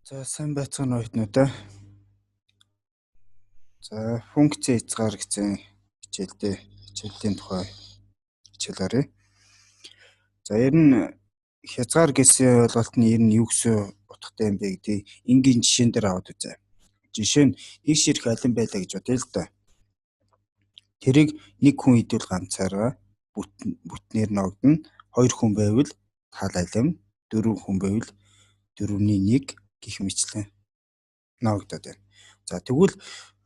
За сайн байцгаана уу оюутнуудаа. За функц хязгаар гэсэн хичээлийн тухай хичээл харъя. За ер нь хязгаар гэсэн ойлголт нь ер нь юу гэсэн утгатай юм бэ гэдгийг энгийн жишээн дээр аваад үзье. Жишээ нь нэг ширх алим байлаа гэж бодъё л доо. Тэрийг нэг хүн идвэл ганцаараа бүтнээр ногдоно. Хоёр хүн байвал тал алим, дөрвөн хүн байвал дөрөвний нэг гэх мэтлэн ноогдоод байна. За тэгвэл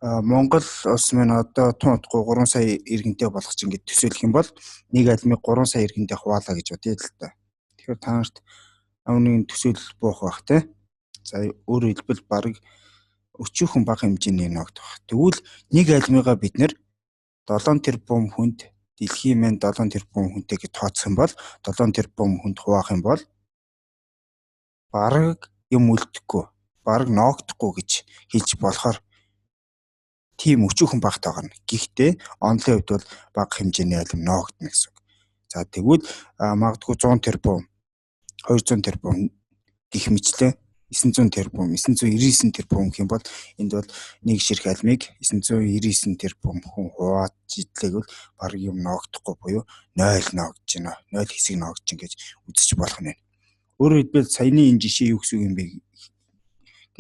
Монгол улс маань одоо тун утгагүй 3 сая иргэнтэй болгох чинь гэж төсөөлөх юм бол нэг алимыг 3 сая иргэндээ хуваалаа гэж бодъё л доо. Тэгэхээр та нарт нэгэн төсөөлөл буух байх те. За өөрөөр хэлбэл бараг өчүүхэн бага хэмжээний ноогдох. Тэгвэл нэг алимыгаа бид нэр 7 тэрбум хүнд дэлхийн маань 7 тэрбум хүнтэй гэж тооцох юм бол 7 тэрбум хүнд хуваах юм бол бараг юм үлдэхгүй, бараг ноогдохгүй гэж хэлж болохоор тийм өчүүхэн бага тоо гарна. Гэхдээ онолын хувьд бол бага хэмжээний алим ноогдоно гэсэн үг. За тэгвэл магадгүй 100 тэрбум, 200 тэрбум гэх мэтлэн 900 тэрбум, 999 тэрбум гэх юм бол энд бол нэг ширх алимыг 999 тэрбум хүн хувааж идлээг бол бараг юм ноогдохгүй буюу 0 ноогдож байна. 0 хэсэг ноогдож байна гэж үзэж болох нь байна. Өөрөөр хэлбэл саяны энэ жишээ юу гэсэн үг юм бэ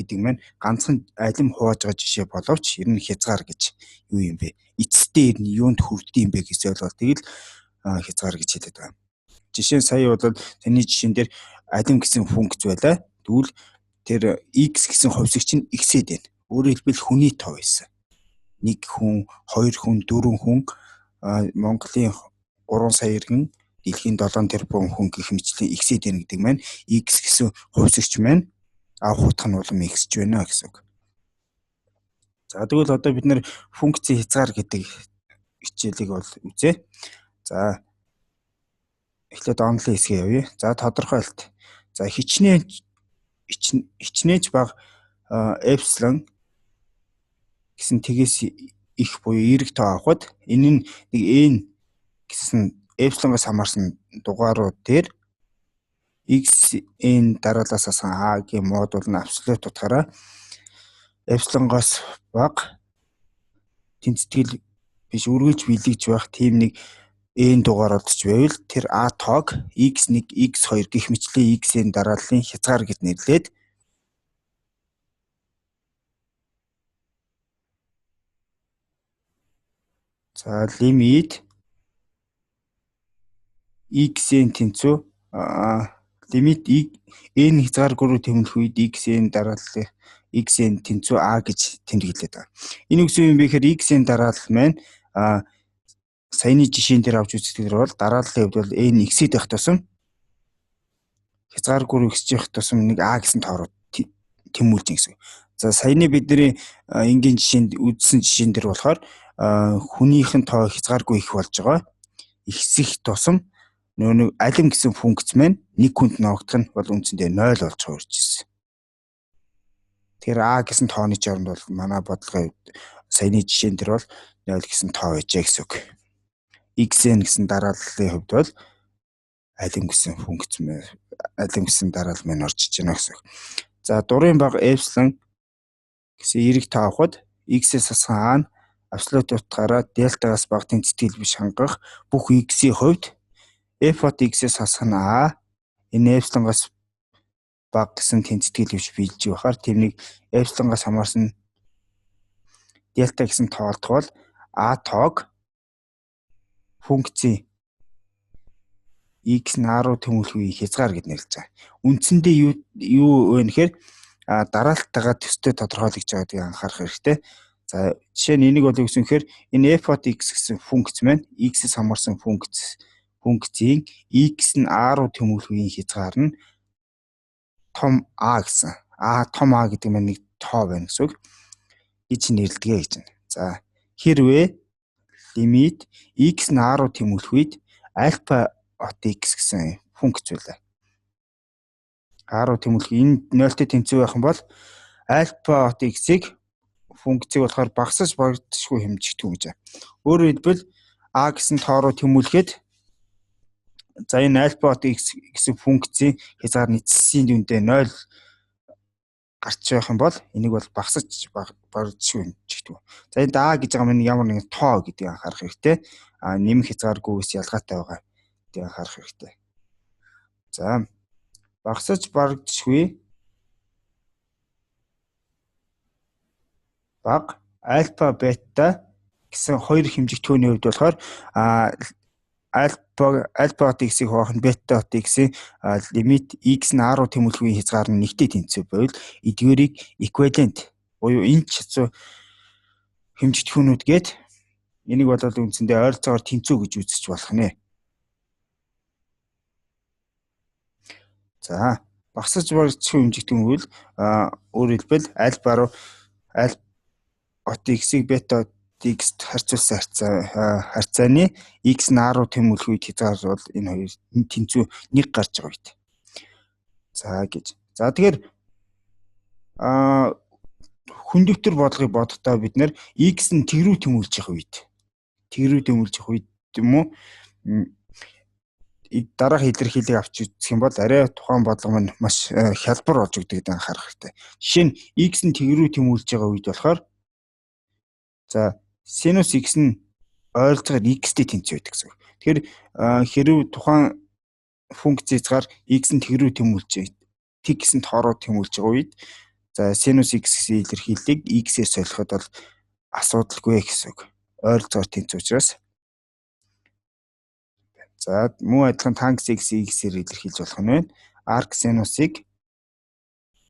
гэдэг маань ганцхан алим хувааж байгаа жишээ боловч ер нь хязгаар гэж юу юм бэ? Эцэстээ ер нь юунд хүрдэг юм бэ гэсэн ойлголтыг л хязгаар гэж хэлээд байгаа. Жишээ нь сая бол таны жишээн дээр алим гэсэн функц байлаа. Тэгвэл тэр x гэсэн хувьсагч нь x-ээд байна. Өөрөөр хэлбэл хүний тоо байсан. Нэг хүн, хоёр хүн, дөрвөн хүн, Монголын 3 сая иргэн, дэлхийн 7 тэрбум хүн гэх мэтлэн x-ээд байна гэдэг маань x гэсэн хувьсагч маань авах утга нь улам x-ч байна гэсэн үг. За тэгвэл одоо бид нэр функцийн хязгаар гэдэг хичээлийг бол үзье. За эхлээд онлын хэсгээ явъя. За тодорхойлолт. За хичнээн ч бага эпсилон гэсэн тэгээс их буюу эерэг тоо авахад энэ нь нэг n гэсэн эпсилонгоос хамаарсан дугаарууд дээр x n дараалаас асан a-гийн модуль нь абсолют утгаараа эпсилонгоос бага тэнцэтгэл биш үргэлж биелэгдэж байх тийм нэг n дугаар олдож байвал тэр a тоог x1, x2 гэх мэтлэн xn дарааллын хязгаар гэж нэрлээд за лимит xn тэнцүү лимит n хязгааргүй рүү тэмүүлэх үед xn дарааллын xn тэнцүү a гэж тэмдэглээд байгаа. Энэ үгс юм бэ гэхээр xn дараалал маань саяны жишээн дээр авч үзэхээр бол дарааллын хувьд бол n x-д байх тусам хязгааргүй рүү өсөж явах тусам нэг a гэсэн тоо руу тэмүүлж гэсэн. За саяны бидний энгийн жишээнд үзсэн жишээн дээр болохоор хүнийх нь тоо хязгааргүй их болж байгаа. Ихсэх тусам нөгөө нэг алим гэсэн функц маань нэг хүнд ноогдох нь бол үндсэндээ 0 болж хувирч ирсэн. Тэгэхээр a гэсэн тооны оронд бол манай бодлогын хувьд саяны жишээн дээр бол 0 гэсэн тоо байжээ гэсэн үг. Xn гэсэн дарааллын хувьд бол алим гэсэн функц алим гэсэн дараалал маань орж иж байна гэсэн үг. За дурын бага эпсилон гэсэн эерэг тоо авахад x-ээс асхан a нь абсолют утгаараа дельтагаас бага тэнцэтгэл биш хангах бүх x-ийн хувьд f от x-ээс хасах нь a энэ эпсилонгоос бага гэсэн тэнцэтгэл биш биелж байхаар тийм нэг эпсилонгоос хамаарсан дельта гэсэн тоолдох бол a тоог функцийн x нь a руу тэмүүлэх үеийн хязгаар гэж нэрлэж байгаа. Үндсэндээ юу вэ гэхээр дараалтайгаа төстэй тодорхойлогдож байгааг анхаарах хэрэгтэй. За жишээ нь энийг бол юу гэсэн гэхээр энэ f от x гэсэн функц маань x-ээс хамаарсан функцийн x нь a руу тэмүүлэх үеийн хязгаар нь том a гэсэн. А том a гэдэг маань нэг тоо байна гэсэн үг. Гэж нэрлэдэг гэж байна. За хэрвээ лимит x нь a руу тэмүүлэх үед альфа от x гэсэн функц байлаа. A руу тэмүүлэх энэ 0-тэй тэнцүү байх юм бол альфа от x-ийг функцийг болохоор багасгаж багтшгүй хэмжигдэх гэж байна. Өөрөөр хэлбэл a гэсэн тоо руу тэмүүлэхэд за энэ альфа от x гэсэн функцийн хязгаар нь эцсийн дүндээ 0 гарч явах юм бол энийг бол багасж барагдшгүй хэмжигдүү. За энд А гэж байгаа маань ямар нэгэн тоо гэдгийг анхаарах хэрэгтэй. А нэмэх хязгааргүйгээс ялгаатай байгаа гэдгийг анхаарах хэрэгтэй. За багасж барагдшгүй баг альфа бета гэсэн хоёр хэмжигдэхүүний хувьд болохоор альфа x-ийг хуваах нь бета x-ийн лимит x нь r руу тэмүүлэхүйн хязгаар нь нэгтэй тэнцүү байвал эдгээрийг эквивалент буюу энэ ч хэцүү хэмжигдэхүүнүүд гээд энийг бол үндсэндээ ойролцоогоор тэнцүү гэж үзэж болох нэ. За багасж барагдшгүй хэмжигдэхүүн гэвэл өөрөөр хэлбэл альфа руу альфа x-ийг бета x-т харьцуулсан харьцааны x нь r руу тэмүүлэх үед хязгаар бол энэ хоёр тэнцүү нэг гарч байгаа үед. За гэж. За тэгэхээр хүндөвтөр бодлогыг бодохдоо бид нэр x нь тэг рүү тэмүүлж явах үед, тэг рүү тэмүүлж явах үед юм уу дараах илэрхийллийг авч үзэх юм бол арай тухайн бодлого маань маш хялбар болж өгдөг гэдгийг анхаарах хэрэгтэй. Жишээ нь x нь тэг рүү тэмүүлж байгаа үед болохоор за синус x нь ойролцоогоор x-тэй тэнцүү байдаг гэсэн үг. Тэгэхээр хэрв тухайн функц хязгаар x нь тэг рүү тэмүүлж, тэг гэсэн тоороо тэмүүлж байгаа үед за синус x гэсэн илэрхийллийг x-ээр солиход бол асуудалгүй гэсэн үг. Ойролцоогоор тэнцүү учраас. За мөн адилхан тангенс x-ийг x-ээр илэрхийлж болох нь байна. Арк синусыг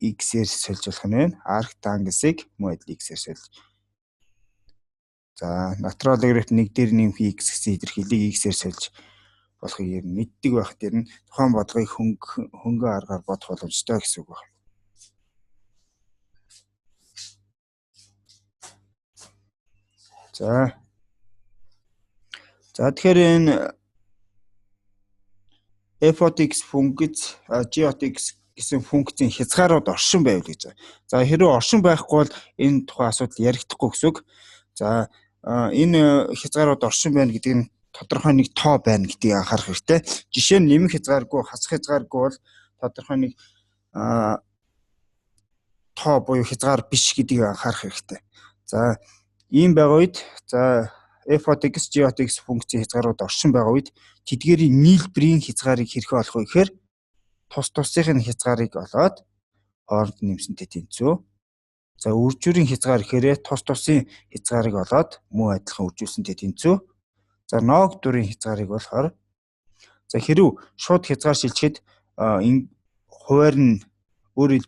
x-ээр сольж болох нь байна. Арк тангенсыг мөн адил x-ээр сольж. За натурал логарифм 1 дээр нэмэх x гэсэн илэрхийллийг x-ээр сольж болохыг ер нь мэддэг байх дээр нь тухайн бодлогыг хөнгөн аргаар бодох боломжтой гэсэн үг байна. За. За тэгэхээр энэ f(x) функц, g(x) гэсэн функцийн хязгаарууд оршин байвал гэж. За хэрвээ оршин байхгүй бол энэ тухайн асуудал ярихдаггүй гэсэн үг. За энэ хязгаарууд оршин байна гэдэг нь тодорхой нэг тоо байна гэдгийг анхаарах хэрэгтэй. Жишээ нь нэмэх хязгааргүй, хасах хязгааргүй бол тодорхой нэг тоо буюу хязгаар биш гэдгийг анхаарах хэрэгтэй. За ийм байгаа үед за f(x), g(x) функцийн хязгаарууд оршин байгаа үед тэдгээрийн нийлбэрийн хязгаарыг хэрхэн олох вэ гэхээр тус тусынх нь хязгаарыг олоод хооронд нэмсэнтэй тэнцүү. За үржүүрийн хязгаар гэхээр тус тусын хязгаарыг олоод мөн адилхан үржүүлсэнтэй тэнцүү. За ноог дүрийн хязгаарыг болохоор за хэрв шууд хязгаар шилжихэд энэ хуваар нь өөр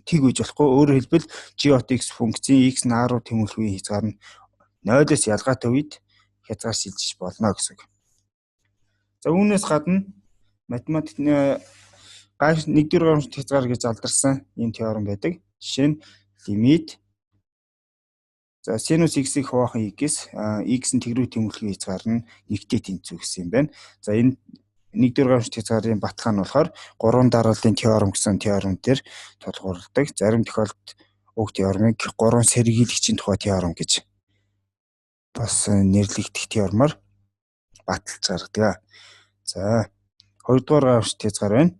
тэг үеж болохгүй. Өөрөөр хэлбэл g(x) функцийн x нь r руу тэмүүлэх үеийн хязгаар нь 0-оос ялгаатай үед хязгаар шилжиж болно гэсэн үг. За үүнээс гадна математикны нэгдүгээр гамшигт хязгаар гэж алдарсан ийм теорем байдаг. Жишээ нь лимит за синус x-ийг хуваах x, x нь тэг рүү тэмүүлэхийн хязгаар нь нэгтэй тэнцүү гэсэн юм байна. За энэ нэгдүгээр гамшигт хязгаарын баталгаа нь болохоор гурван дарааллын теорем гэсэн теорем дээр тулгуурладаг. Зарим тохиолдолд уг теоремыг гурван сэргийлэгчийн тухай теорем гэж бас нэрлэгдэх теоремоор баталж гаргадаг. За хоёрдугаар гамшигт хязгаар байна.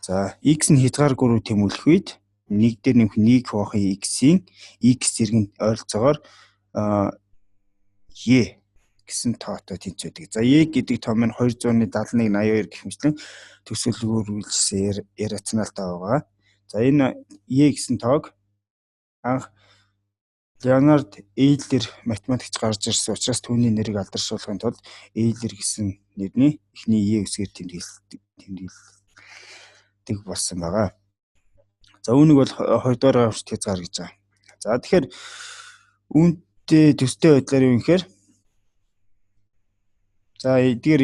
За x нь хязгааргүй рүү тэмүүлэх үед 1 дээр нэмэх 1 хуваах x-ийн x зэрэг ойролцоогоор e гэсэн тоотой тэнцвэдэг. За e гэдэг тоо маань 271 82 гэх мэтлэн төсөөлгөөр үйлчилсэн иррационал тоо байгаа. За энэ e гэсэн тоог анх Леонард Эйлер математикч гарч ирсэн учраас түүний нэрийг алдаршуулахын тулд Эйлер гэсэн нэрний эхний е үсгээр тэмдэглэдэг болсон байгаа. За үүнийг бол хоёрдугаар гамшигт хязгаар гэж байгаа. За тэгэхээр үүнтэй төстэй байдлаар юу гэхээр за эдгээр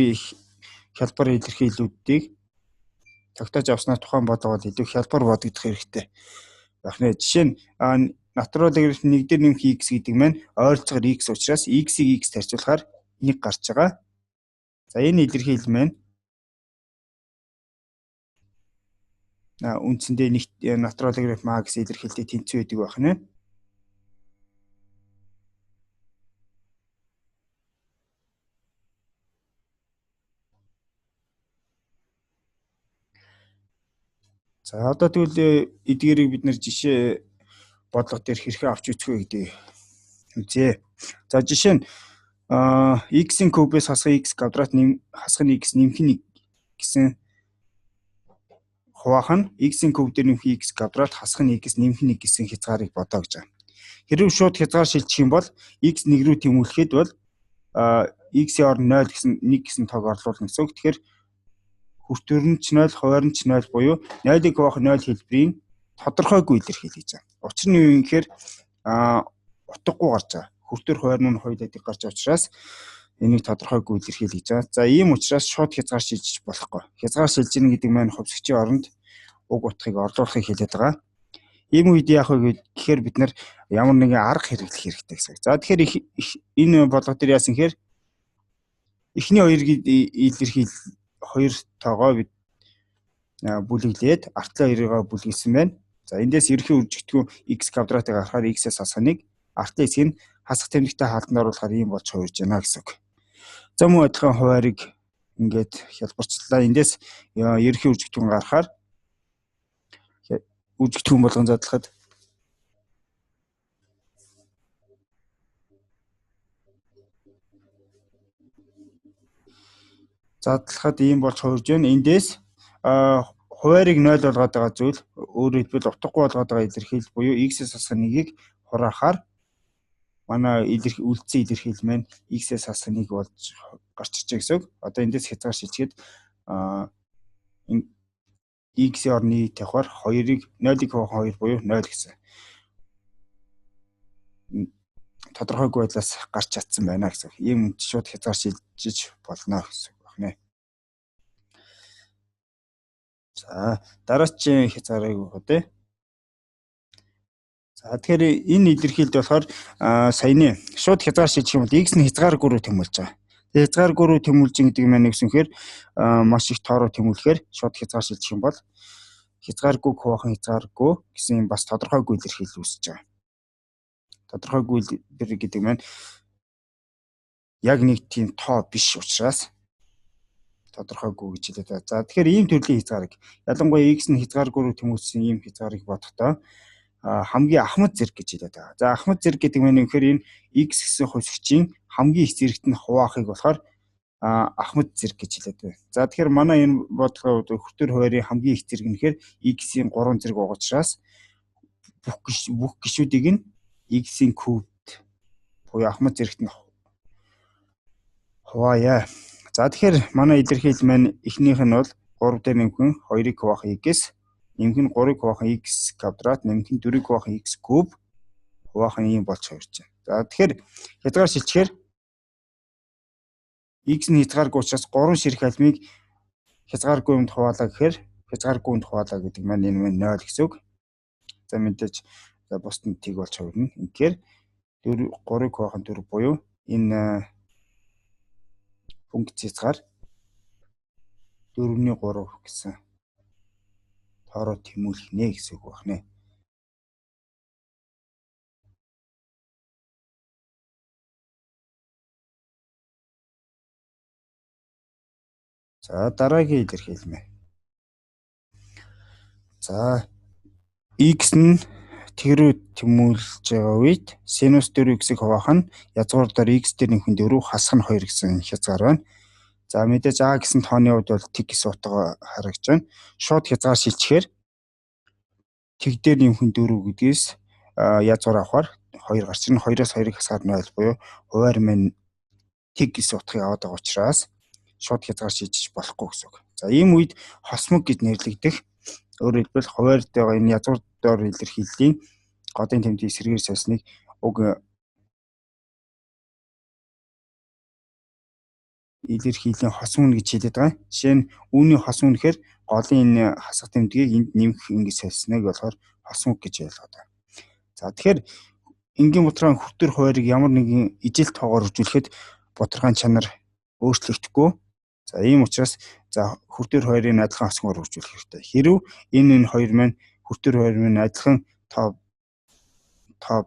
хялбар илэрхийллүүдийг тогтоож авснаар тухайн бодлого бол илүү хялбар бодогдох хэрэгтэй байх нэ. Жишээ нь натурал логарифм 1 дээр нэмэх x гэдэг маань ойролцоогоор x учраас x-ийг x харьцуулахаар 1 гарч байгаа. За энэ илэрхийлэл маань үндсэндээ нэг натурал логарифм а гэсэн илэрхийлэлтэй тэнцүү байдаг байх нэ. За одоо тэгвэл эдгээрийг бид нэр жишээ бодлого дээр хэрхэн авч үзэх вэ гэдгийг үзье. За жишээ нь x-ийн кубээс хасах x квадрат хасах нь x нэмэх нь 1 гэсэн хуваах нь x-ийн куб дээр нэмэх x квадрат хасах нь x нэмэх нь 1 гэсэн хязгаарыг бодоо гэж байгаа. Хэрвээ шууд хязгаар шилжих юм бол x 1 рүү тэмүүлэхэд бол x-ийн орн 0 гэсэн 1 гэсэн тоог орлуулна гэсэн үг. Тэгэхээр хүртээр нь ч 0, хуваар нь ч 0 буюу 0-ыг хуваах 0 хэлбэрийн тодорхойгүй илэрхийлэл гэж байгаа. Учир нь юу юм гэхээр утгагүй гарч байгаа. Хүртээр хуваар нь хоёулаа нэг гарч байгаа учраас энийг тодорхойгүй илэрхийлэл гэж байгаа. За ийм учраас шууд хязгаар шилжиж болохгүй. Хязгаар шилжинэ гэдэг маань хувьсгчийн оронд уг утгыг орлуулахыг хэлээд байгаа. Ийм үед яах вэ гэхээр бид нар ямар нэгэн арга хэрэглэх хэрэгтэй гэсэн. За тэгэхээр энэ бодлого дээр яасан гэхээр эхний хоёрыг илэрхийл хоёр тоогоо бид бүлэглээд артлын хоёрыгоо бүлэглэсэн байна. За эндээс ерөнхий үржигдэхүүн x квадратыг харахаар x-ээс хасах 1, артлын хэсэг нь хасах тэмдэгтэй хаалтанд оруулахаар ийм болж хувирж байна гэсэн үг. За мөн адилхан хуваарийг ингээд хялбарчлаа. Эндээс ерөнхий үржигдэхүүн гаргахаар үржигдэхүүн болгон задлахад ийм болж хувирж байна. Эндээс хуваарийг 0 болгоод байгаа зүйл өөрөөр хэлбэл утгагүй болгоод байгаа илэрхийлэл буюу x-ээс хасах 1-ийг хураахаар манай үлдсэн илэрхийлэл маань x-ээс хасах 1 болж гарч ирж байгаа гэсэн үг. Одоо эндээс хязгаар шилжихэд x-ийн орны тавихаар 2-ыг 0-ыг хуваах 2 буюу 0 гэсэн тодорхойгүй байдлаас гарч чадсан байна гэсэн. Ийм шууд хязгаар шилжиж болно гэсэн үг байна. За дараачийн хязгаарыг бодъё. За тэгэхээр энэ илэрхийлэлд болохоор саяны шууд хязгаар шилжих юм бол x нь хязгааргүй рүү тэмүүлж байгаа. Тэгээ хязгааргүй рүү тэмүүлж гэдэг юм байна гэсэн хэрэг маш их тоо руу тэмүүлэхээр шууд хязгаар шилжих юм бол хязгааргүй хуваах хязгааргүй гэсэн юм бас тодорхойгүй илэрхийлэл үүсэж байгаа. Тодорхойгүй илэрхийлэл гэдэг маань яг нэг тийм тоо биш учраас тодорхойгүй гэж хэлээд байгаа. За тэгэхээр ийм төрлийн хязгаарыг ялангуяа x нь хязгааргүй рүү тэмүүлсэн ийм хязгаарыг бодохдоо хамгийн ахмад зэрэг гэж хэлээд байгаа. За ахмад зэрэг гэдэг нь үнэхээр энэ x гэсэн хувьсгчийн хамгийн их зэрэгт нь хуваахыг болохоор ахмад зэрэг гэж хэлээд байна. За тэгэхээр манай энэ бодлогын хувьд хүртээр хуваарийн хамгийн их зэрэг нь гэхээр x-ийн 3 зэрэг байгаа учраас бүх гишүүдийг нь x-ийн кубт буюу ахмад зэрэгт нь хуваая. За тэгэхээр манай илэрхийлэл маань эхнийх нь бол 3 дээр нэмэх нь 2-ыг хуваах x, нэмэх нь 3-ыг хуваах x квадрат, нэмэх нь 4-ыг хуваах x куб хуваах нь ийм болж хувирч байна. За тэгэхээр хязгаар шилжихээр x нь хязгааргүй учраас 3 ширхэг алмыг хязгааргүй юмд хуваалаа гэхээр хязгааргүй юмд хуваалаа гэдэг маань энэ маань 0 гэсэн үг. За мэдээж за бусд нь тэг болж хувирна. Ингэхээр 4 3-ыг хуваах нь 4 буюу энэ функц хязгаар 4-ний 3 гэсэн тоороо тэмүүлэх нэ гэсэн үг байна. За дараагийн илэрхийлмэ. За x нь тэг рүү тэмүүлж байгаа үед синус 4x-ийг хуваах нь язгуур дээр x дээр нэмэх нь 4 хасах нь 2 гэсэн хязгаар байна. За мэдээж а гэсэн тооны хувьд бол тэг гэсэн утга харагдаж байна. Шууд хязгаар шилжихээр тэг дээр нэмэх нь 4 гэдгээс язгуур авахар 2 гарч ирнэ. 2-оос 2-ыг хасахаар 0 буюу хуваар маань тэг гэсэн утгыг аваад байгаа учраас шууд хязгаар шилжиж болохгүй гэсэн үг. За ийм үед хосмог гэж нэрлэгдэх өөрөөр хэлбэл хуваар дээр энэ язгуур дээр илэрхийллийн голын тэмдгийг эсрэгээр сольсныг уг илэрхийллийн хос үн гэж хэлээд байгаа. Жишээ нь үүний хос үн гэхээр голын энэ хасах тэмдгийг энд нэмэх ингэж сольсныг болохоор хос үг гэж ойлгоод байна. За тэгэхээр энгийн бутраан хүртэр хуваарийг ямар нэгэн ижил тоогоор үржүүлэхэд бутархайн чанар өөрчлөгдөхгүй. За ийм учраас за хүртэр хоёрын адилхан хосгоор үржүүлэх хэрэгтэй. Хэрв энэ хоёр маань хүртэр хоёр маань адилхан тоо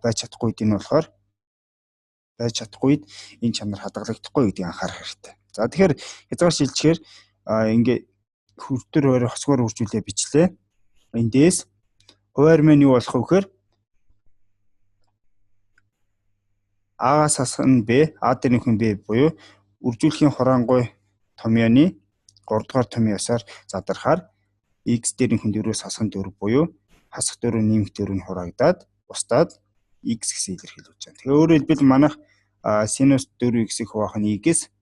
байж чадахгүй үед энэ болохоор байж чадахгүй үед энэ чанар хадгалагдахгүй гэдгийг анхаарах хэрэгтэй. За тэгэхээр хязгаар шилжихээр ингээ хүртэр хоёр хосгоор үржүүлээ бичлээ. Эндээс хуваар маань юу болох вэ гэхээр А-гаас хасах нь Б, А дээр нэмэх нь Б буюу үржүүлэхийн хураангуй томьёоны 3 дугаар томьёосоор задрахаар x дээр нэмэх нь 4-өөс хасах нь 4 буюу хасах 4 нэмэх 4 нь хураагдаад бусдад x гэсэн илэрхийлж байна. Тэгэхээр өөрөөр хэлбэл манайх синус 4x-ийг хуваах нь x,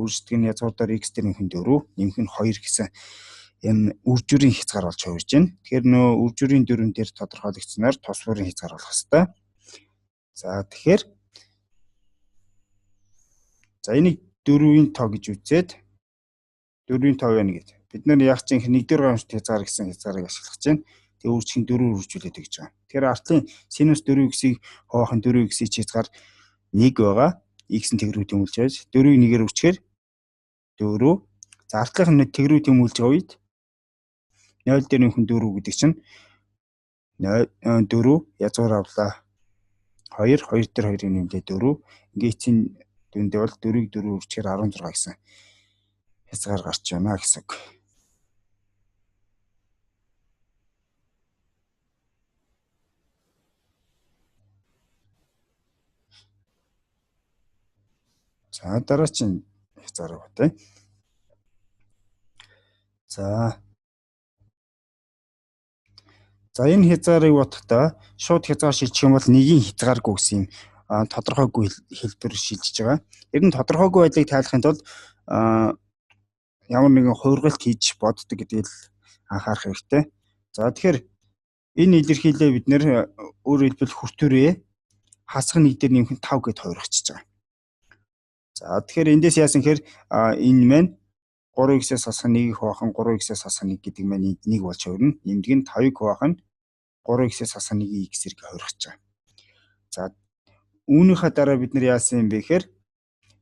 үрждэг нь язгуурдаар x дээр нэмэх нь 4, нэмэх нь 2 гэсэн энэ үржүүрийн хязгаар болж хувирж байна. Тэгэхээр нөө үржүүрийн дүрэм дээр тодорхойлогдсоноор тус бүрийн хязгаар болох хэвээр. За тэгэхээр за энийг 4-ийн тоо гэж үзээд 4-ийн тоо байна гэж. Бид нэр яг чинь 1-р гамшигт хязгаар гэсэн хязгаарыг ашиглах чинь. Тэгээ үржих нь 4-өр үржүүлээд өгч байгаа. Тэгэхээр артлын синус 4x-ийг хуваах нь 4x-ийн хязгаар 1 байгаа. X нь тэг рүү тэмүүлж байж 4-ийг 1-ээр үржихээр 4. За артлынх нь тэг рүү тэмүүлж байгаа үед 0 дээр нэмэх нь 4 гэдэг чинь 4 язгуур авлаа. 2 2 дээр 2-ыг нэмлээ 4. Ингээ эцсийн дүндээ бол 4-ийг 4 үржихээр 16 гэсэн хязгаар гарч байна гэсэн үг. За дараагийн хязгаарыг бодъё. За За энэ хязгаарыг бодохдоо шууд хязгаар шилжих юм бол нэгийн хязгааргүй гэсэн юм тодорхойгүй хэлбэр шилжиж байгаа. Ер нь тодорхойгүй байдлыг тайлахын тулд ямар нэгэн хувиргалт хийж боддог гэдгийг л анхаарах хэрэгтэй. За тэгэхээр энэ илэрхийлээ бид нэр өөрөөр хэлбэл хүртүүрээ хасах нэг дээр нэмэх нь 5 гэд хувиргачихж байгаа. За тэгэхээр эндээс яасан гэхээр энэ маань 3x-ээс хасах 1-ийг хуваах нь 3x-ээс хасах 1 гэдэг маань энд 1 болж хувирна. Нэмдэг нь 5-ыг хуваах нь 3x-ээс хасах 1-ийг x зэрэг хувиргаж байгаа. За үүнийхээ дараа бид нар яасан юм бэ гэхээр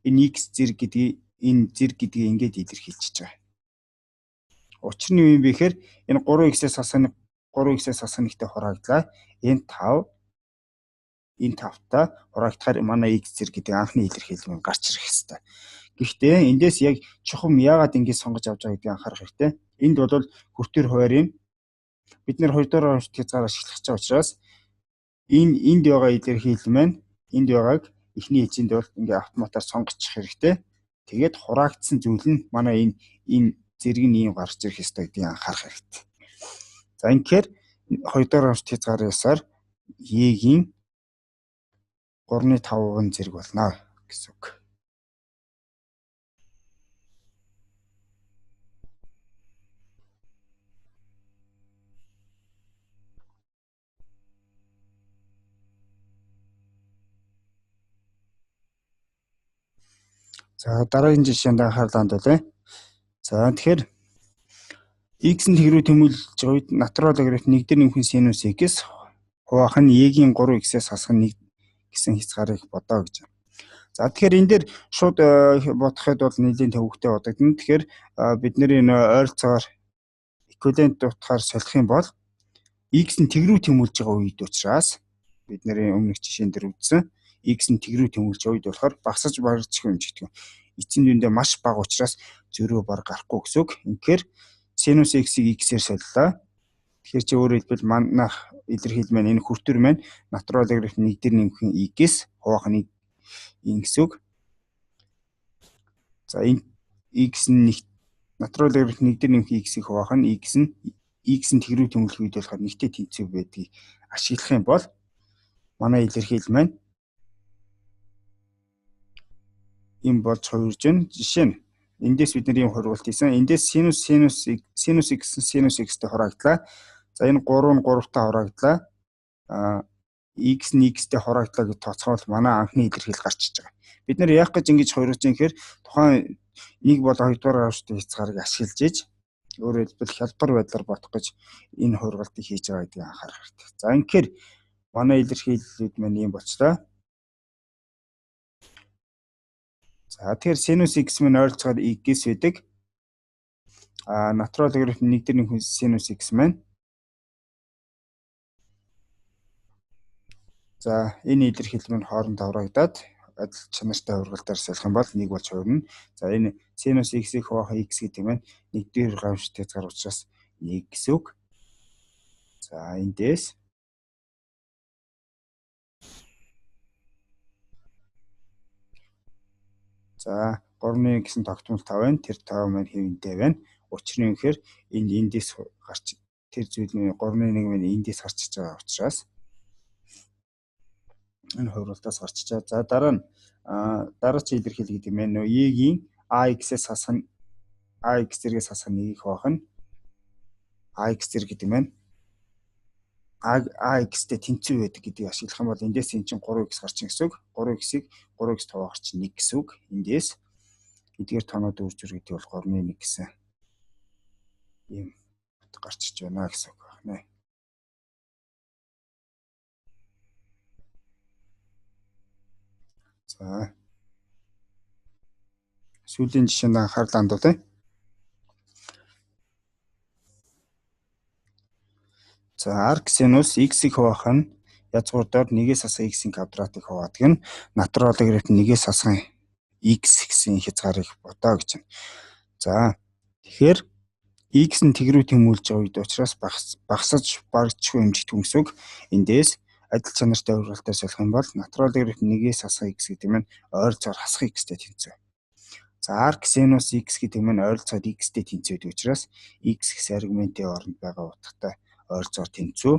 энэ x зэрэг гэдгийг энэ зэрэг гэдгийг ингээд илэрхийлчихэж байгаа. Учир нь юу юм бэ гэхээр энэ 3x-ээс хасах 1 3x-ээс хасах 1-тэй хураагдлаа. Энэ 5 энэ 5-та хураагдахаар манай x зэрэг гэдэг анхны илэрхийлэл нь гарч ирэх хэвээр. Гэхдээ эндээс яг чухам яагаад ингэж сонгож авч байгаа гэдгийг анхаарах хэрэгтэй. Энд бол хүртээр хуваар юм. Бид нэр 2 дугаар уншилт хязгаар ашиглах гэж байгаа учраас энэ энд байгаа илэрхийлэл маань энд байгааг эхний ээлжинд бол ингээ автоматар сонгочих хэрэгтэй. Тэгээд хураагдсан зүйл нь манай энэ энэ зэрэг нь ийм гарч ирэх ёстой гэдгийг анхаарах хэрэгтэй. За ингэхээр 2 дугаар уншилт хязгаар ясаар E-гийн 3.5 зэрэг болно гэсэн үг. За дараагийн жишээнд анхаарлаа хандуулъя. За тэгэхээр x нь тэг рүү тэмүүлж байгаа үед натурал логарифм 1 дээр нэмэх нь синус x хуваах нь e-гийн 3x-ээс хасах нь 1 гэсэн хязгаарыг бодоо гэж. За тэгэхээр энэ дээр шууд бодоход бол нэлийн төвөгтэй бодогдно. Тэгэхээр бид нэр энэ ойролцоогоор эквивалент утгаар солих юм бол x нь тэг рүү тэмүүлж байгаа үед учраас бид нэр өмнөх жишээн дээр үзсэн x нь тэг рүү тэмүүлж байгаа үед болохоор багасж багасчих юм гэдэг. Эцсийн дүндээ маш бага учраас зөрөө бар гарахгүй гэсэн үг. Үнэхээр синус x-ийг x-ээр солилоо. Тэгэхээр чи өөрөөр хэлбэл манайх илэрхийлэл маань энэ хүртүр маань натурал логарифм 1 дээр нэмэх нь x хуваах нь энэ гэсэн үг. За энэ x нь нэг натурал логарифм 1 дээр нэмэх x-ийг хуваах нь x нь x нь тэг рүү тэмүүлэх үед болохоор нэгтэй тэнцүү байдгийг ашиглах юм бол манай илэрхийлэл маань юм болж хувирж байна. Жишээ нь эндээс бид нар ийм хувиргалт хийсэн. Эндээс синус синус синус x синус x-тэй хураагдлаа. За энэ 3 нь 3-таа хураагдлаа. А x нь x-тэй хураагдлаа гэж тооцоол манай анхны илэрхийлэл гарч иж байгаа. Бид нар яах гэж ингэж хувиргаж байгаа юм гэхээр тухайн нэг бол 2 дугаар авштай хязгаарыг ашиглаж иж өөрөөр хэлбэл хялбар байдлаар бодох гэж энэ хувиргалтыг хийж байгаа гэдгийг анхаарах хэрэгтэй. За ингэхээр манай илэрхийллүүд маань ийм болчлоо. За тэгэхээр синус x маань ойролцоогоор x байдаг. А натурал логарифм 1 дээр нэмэх синус x маань. За энэ илэрхийлэл маань хооронд аврагдаад адил чанартай хувиргалтаар солих юм бол 1 болж хувирна. За энэ синус x-ийг хуваах x гэдэг маань 1 дээр гамшигт хязгаар учраас 1 гэсэн үг. За эндээс за 3-ны гэсэн тогтмол 5 байна. Тэр 5 маань хэвэнтэй байна. Учир нь гэхээр энэ эндээс гарч тэр зүйл нь 3-ны 1 маань эндээс гарч иж байгаа учраас энэ хувиралтаас гарч иж байгаа. За дараа нь дараач илэрхийлэл гэдэг юм нөө e-гийн ax-ээс хасах нь ax зэргээс хасах нь 1-ийг хуваах нь ax зэрэг гэдэг юм байна. Ax-тэй тэнцүү байдаг гэдгийг ашиглах юм бол эндээс эн чинь 3x гарч ийн гэсэн үг. 3x-ийг 3x таваа гарч 1 гэсэн үг. Эндээс эдгээр тоонууд үр зүр гэдэг бол 3-ны 1 гэсэн ийм утга гарч иж байна гэсэн үг байна. За сүүлийн жишээнд анхаарлаа хандуулъя. За арк синус x-ийг хуваах нь язгуур доор 1-ээс хасах x-ийн квадратыг хуваадаг нь натурал логарифм 1-ээс хасах x гэсэн хязгаарыг бодоо гэж байна. За тэгэхээр x нь тэг рүү тэмүүлж байгаа үед учраас багасаж барагчгүй хэмжигдэх гэсэн үг. Эндээс адил чанартай хувиргалтаар солих юм бол натурал логарифм 1-ээс хасах x гэдэг нь ойролцоогоор хасах x-тэй тэнцвэ. За арк синус x гэдэг нь ойролцоогоор x-тэй тэнцвэдэг учраас x гэсэн аргументын оронд байгаа утгатай ойролцоогоор тэнцүү.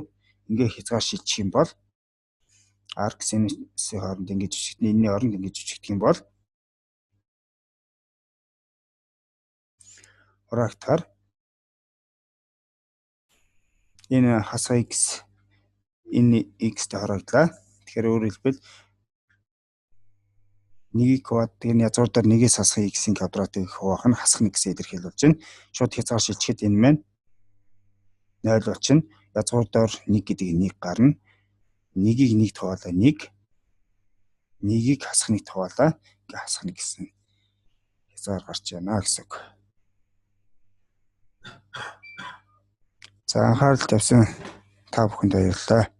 Ингээ хязгаар шилжих юм бол арк синусын хооронд ингэж өчигдэн, энэний оронд ингэж өчигдэх юм бол хураагдахаар энэ хасах x энэ x-тэй хорогдлаа. Тэгэхээр өөрөөр хэлбэл 1-ийг хуваад тэр язгуур дээр 1-ээс хасах x-ийн квадратыг хуваах нь хасах 1 гэсэн илэрхийлэл болж байна. Шууд хязгаар шилжихэд энэ маань 0 болчихно. Язгуур дээр 1 гэдэг 1 гарна. 1-ийг 1-д хуваалаа 1. 1-ийг хасах 1-д хуваалаа. Ингээ хасах 1 гэсэн хязгаар гарч байна гэсэн үг. За анхаарал тавьсан та бүхэнд баярлалаа.